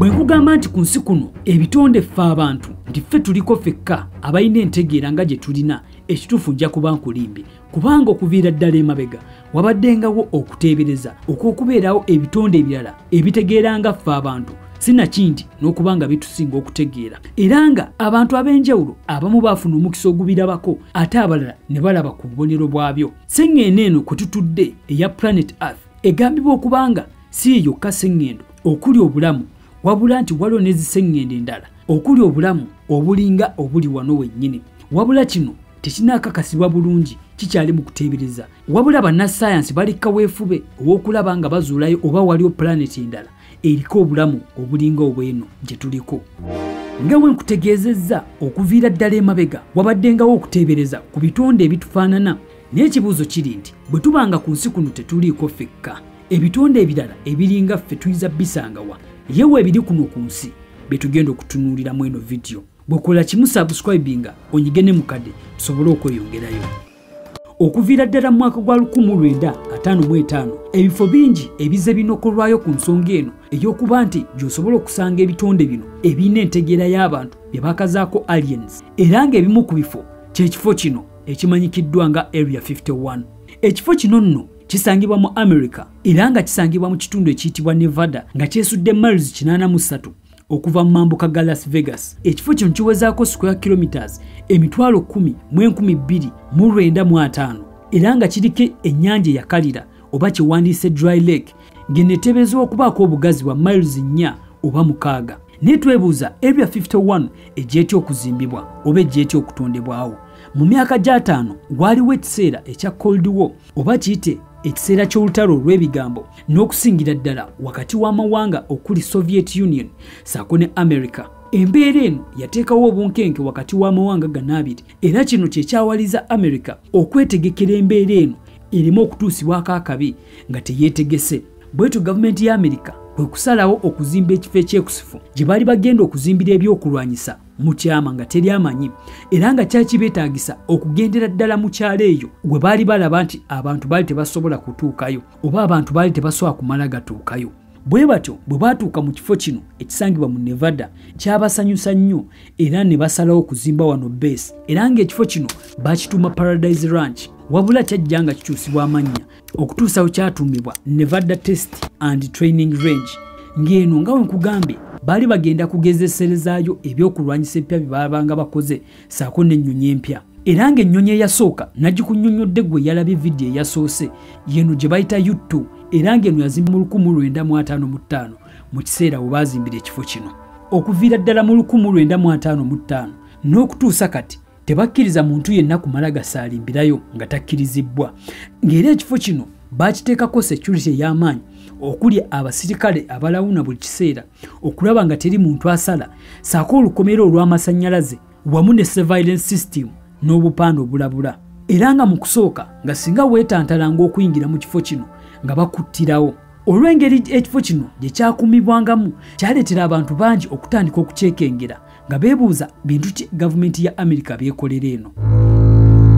Bwe nkugamba nti ku nsi kuno ebitonde ffe abantu nti ffe tuliko ffekka abalina entegeera nga gye tulina, ekituufu nja kuba nkulimbe, kubanga okuviira ddala emabega wabaddengawo okuteebereza okw'okubeerawo ebitonde ebirala ebitegeera nga ffe abantu, sinakindi n'okuba nga bitusinga okutegeera. Era nga abantu ab'enjawulo abamu baafuna omukisa ogubirabako ate abalala ne balaba ku bubonero bwabyo. Sseŋŋendo eno kwe tutudde eya Planet Earth egambibwa okuba nga si ye yokka sseŋŋendo okuli obulamu, wabula nti waliwo n'eziseŋŋendo endala okuli obulamu obulinga obuli wano wennyini. Wabula kino tekinakakasibwa bulungi, kikyali mu kuteebereza. Wabula bannassaayansi bali kaweefube ow'okulaba nga bazuulayo oba waliwo pulaneti endala eriko obulamu obulinga obw'eno gye tuliko. Nga bwe nkutegeezezza, okuviira ddala emabega wabaddengawo okuteebereza ku bitonde ebitufaanana. Naye ekibuuzo kiri nti bwe tubanga ku nsi kuno tetuliiko ffekka, ebitonde ebirala ebiringa ffe tuyinza bisangawa? Yewe ebiri kuno ku nsi bye tugenda okutunuuliramu eno vidiyo. Bw'okola kimu subscribinga onyige ne mukadde tusobole okweyongerayo. Okuviira ddala mu mwaka gwa 1955 ebifo bingi ebizze binokolwayo ku nsonga eno ey'okuba nti gy'osobola okusanga ebitonde bino ebirina entegeera y'abantu bye bakazaako aliens, era ng'ebimu ku bifo ky'ekifo kino ekimanyikiddwa nga Area 51. Ekifo kino nno kisangibwa mu America era nga kisangibwa mu kitundu ekiyitibwa Nevada nga kyesudde miles 83 okuva mu mambuka ga Las Vegas. Ekifo kino kiwezaako square kilometers 10,295 era nga kiriko ennyanja eyakalira oba kyewandiise Dry Lake ng'eneteeberezebwa okubaako obugazi bwa miles 4 oba 6. Naye twebuuza Area 51 ejja etya okuzimbibwa oba ejja etya okutondebwawo? Mu myaka gy'ataano waaliwo ekiseera ekya Cold War oba kiyite ekiseera ky'olutalo olw'ebigambo n'okusingira ddala wakati w'amawanga okuli Soviet Union ssaako ne America. Embeera eno yateekawo obunkenke wakati w'amawanga gano abiri, era kino kye kyawaliza America okwetegekera embeera eno erimu okutuusibwako akabi nga teyeetegese. Bwetyo gavumenti ya America kwe kusalawo okuzimba ekifo ekyekusifu gye baali bagenda okuzimbira ebyokulwanyisa mu kyama nga teri amanyi, era nga kyakibeetaagisa okugendera ddala mu kyalo eyo gwe baali balaba nti abantu baali tebasobola kutuukayo oba abantu baali tebasobola kumala gatuukayo. Bwe batyo bwe baatuuka mu kifo kino ekisangibwa mu Nevada kyabasanyusa nnyo era ne basalawo okuzimba wano base, era ng'ekifo kino bakituuma Paradise Ranch, wabula kyajja nga kikyusibwa amannya okutuusa we kyatuumibwa Nevada Test and Training Range. Ng'eno nga we nkugambye baali bagenda kugezeserezaayo ebyokulwanyisa ebipya bye baabanga bakoze ssaako n'ennyonyi empya. Era ng'ennyonyi eyasooka nagikunnyonnyodde gwe yalabye vidiyo eyasoose yeno gye bayita U2, era ng'eno yazimbibwa mu 1955 mu kiseera we baazimbira ekifo kino. Okuviira ddala mu 1955 n'okutuusa kati tebakkiriza muntu yenna kumala gasaalimbirayo nga takkirizibbwa. Ng'era ekifo kino bakiteekako security ey'amaanyi okuli abasirikale abalawuna buli kiseera okulaba nga teri muntu asala, ssaako olukomera olw'amasannyalaze wamu ne surveillance system n'obupande obulabula. Era nga mu kusooka nga singa weetantalanga okuyingira mu kifo kino nga bakuttirawo. Olw'engeri ekifo kino gye kyakuumibwangamu kyaleetera abantu bangi okutandika okukyekengera nga beebuuza bintu ki gavumenti ya America byekolera eno.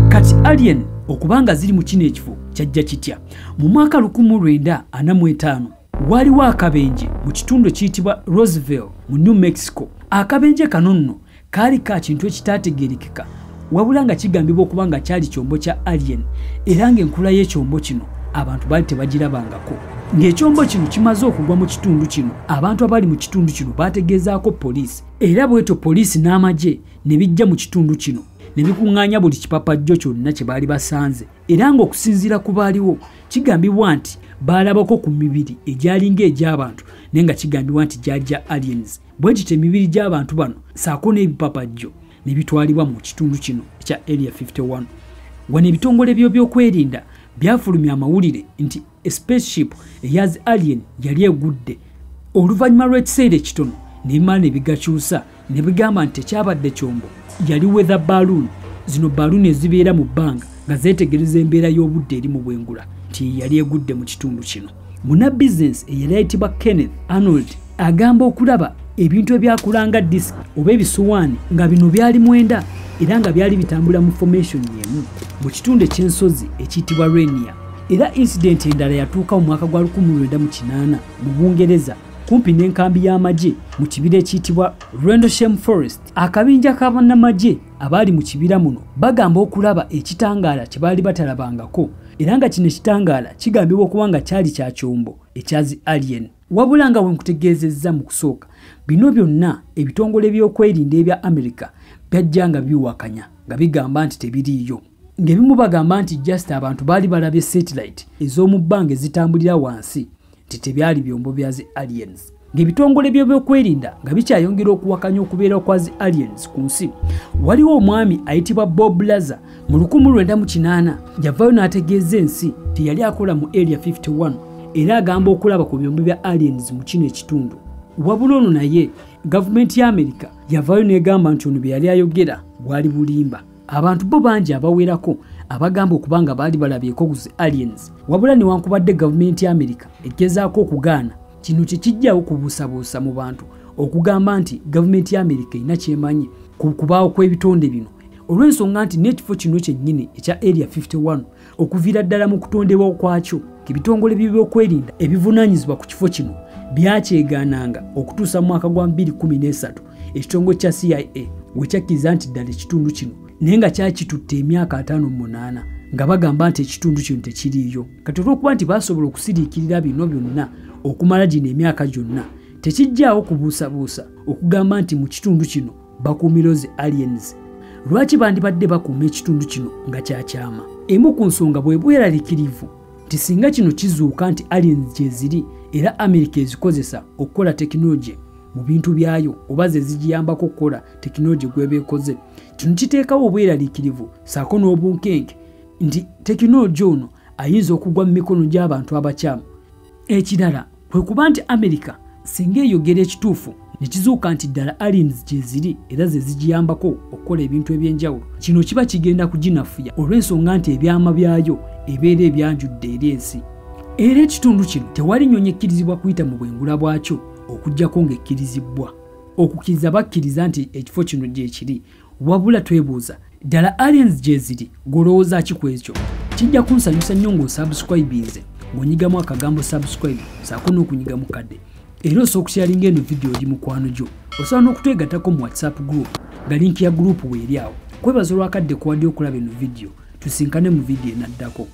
Kati alien okubanga ziri mu kino ekifo kyajja kitya? Mu mwaka 1945 waliwo akabenje mu kitundu ekiyitibwa Roseville mu New Mexico. Akabenje kano nno kaali ka kintu ekitaategeerekeka, wabula nga kigambibwa okuba nga kyali kyombo kya alien, era ng'enkula y'ekyombo kino abantu baali tebagirabangako. Ng'ekyombo kino kimaze okugwa mu kitundu kino, abantu abali mu kitundu kino baategeezaako poliisi, era bwetyo poliisi n'amagye ne bijja mu kitundu kino ne bikuŋŋaanya buli kipapajjo kyonna kye baali basanze. Era ng'okusinziira ku baaliwo kigambibwa nti baalabako ku mibiri egyalinga egy'abantu naye nga kigambibwa nti gyali gya aliens. Bwe kityo emibiri gy'abantu bano ssaako n'ebipapajjo ne bitwalibwa mu kitundu kino ekya Area 51. Wano ebitongole by'ebyokwerinda byafulumya amawulire nti spaceship eya alien yali egudde. Oluvannyuma lw'ekiseera ekitono ne bimala ne bigakyusa ne bigamba nti tekyabadde kyombo, yali weather balloon. Zino balloon ezibeera mu bbanga nga zeetegereza embeera y'obudde eri mu bwengula nti yali egudde mu kitundu kino. Munnabizinensi eyali ayitibwa Kenneth Arnold agamba okulaba ebintu ebyakulanga disc oba ebisuwaani nga bino byali 9 era nga byali bitambula mu formation y'emu mu kitundu eky'ensozi ekiyitibwa Rainier. Era incident endala yatuuka mu mwaka gwa 1908 mu Bungereza kumpi n'enkambi y'amagye mu kibira ekiyitibwa Rendlesham Forest. Akabinja k'abannamagye abaali mu kibira muno bagamba okulaba ekitangaala kye baali batalabangako, era nga kino ekitangaala kigambibwa okuba nga kyali kya kyombo ekya zi alien. Wabula nga bwe nkutegeezezza mu kusooka, bino byonna ebitongole by'okwerinda ebya America byajja nga biwakanya nga bigamba nti tebiriiyo, ng'ebimu bagamba nti just abantu baali balabye satellite ez'omu bbanga ezitambulira wansi, nti tebyali byombo bya zi aliens. Ng'ebitongole by'ebyokwerinda nga bikyayongera okuwakanya okubeera kwa zi aliens ku nsi, waliwo omwami ayitibwa Bob Lazar mu 1980 yavaayo n'ategeeza ensi nti yali akola mu Area 51 era agamba okulaba ku byombo bya aliens mu kino ekitundu. Wabula ono naye gavumenti ya Amerika yavaayo n'egamba nti ono bye yali ayogera bwali bulimba. Abantu bo bangi abawerako abagamba okuba nga baali balabyeko ku zi aliens, wabula newankubadde gavumenti ya Amerika egezaako okugaana, kino tekijjaawo kubuusabuusa mu bantu okugamba nti gavumenti ya Amerika erina kyemanyi ku kubaawo kw'ebitonde bino, olw'ensonga nti n'ekifo kino kyennyini ekya Area 51 okuviira ddala mu kutondebwa kwakyo, ebitongole by'ebyokwerinda ebivunaanyizibwa ku kifo kino byakyegaananga okutuusa mu mwaka gwa 2013 ekitongole kya CIA we kyakkiriza nti ddala ekitundu kino, naye nga kyakitutte emyaka 58 nga bagamba nti ekitundu kino tekiriiyo. Kati olw'okuba nti baasobola okusiriikirira bino byonna okumala gino emyaka gyonna, tekijjaawo kubuusabuusa okugamba nti mu kitundu kino bakuumira zi aliens. Lwaki bandibadde bakuuma ekitundu kino nga kyakyama? Emu ku nsonga bwe bweraliikirivu nti singa kino kizuuka nti aliens gye ziri era Amerika ezikozesa okukola tekinologi mu bintu byayo oba ze zigiyambako okukola tekinologi gw'eba ekoze, kino kiteekawo obweraliikirivu ssaako n'obunkenke nti tekinologi ono ayinza okugwa mu mikono gy'abantu abakyamu. Ekirala kwe kuba nti Amerika singa eyogera ekituufu ne kizuuka nti ddala aliens gye ziri era ze zigiyambako okukola ebintu eby'enjawulo, kino kiba kigenda kuginafuya olw'ensonga nti ebyama byayo ebeera ebyanjudde eri ensi. Era ekitundu kino tewali nnyonyi ekkirizibwa kuyita mu bwengula bwakyo okuggyako ng'ekkirizibwa. Okukkiriza bakkiriza nti ekifo kino gye kiri, wabula twebuuza ddala aliens gye ziri, gw'olowooza ki ku ekyo? Kijja kunsanyusa nnyo ng'osubscribinze, ng'onyigamu akagambo subscribe ssaako n'okunyigamu kadde, era osobola okusharinga eno vidiyo eri mukwano gyo. Osobola n'okutwegattako mu WhatsApp group nga linki ya group weeri awo. Kwebaza olwakadde kuwadde okulaba eno vidiyo, tusinkane mu vidiyo enaddako.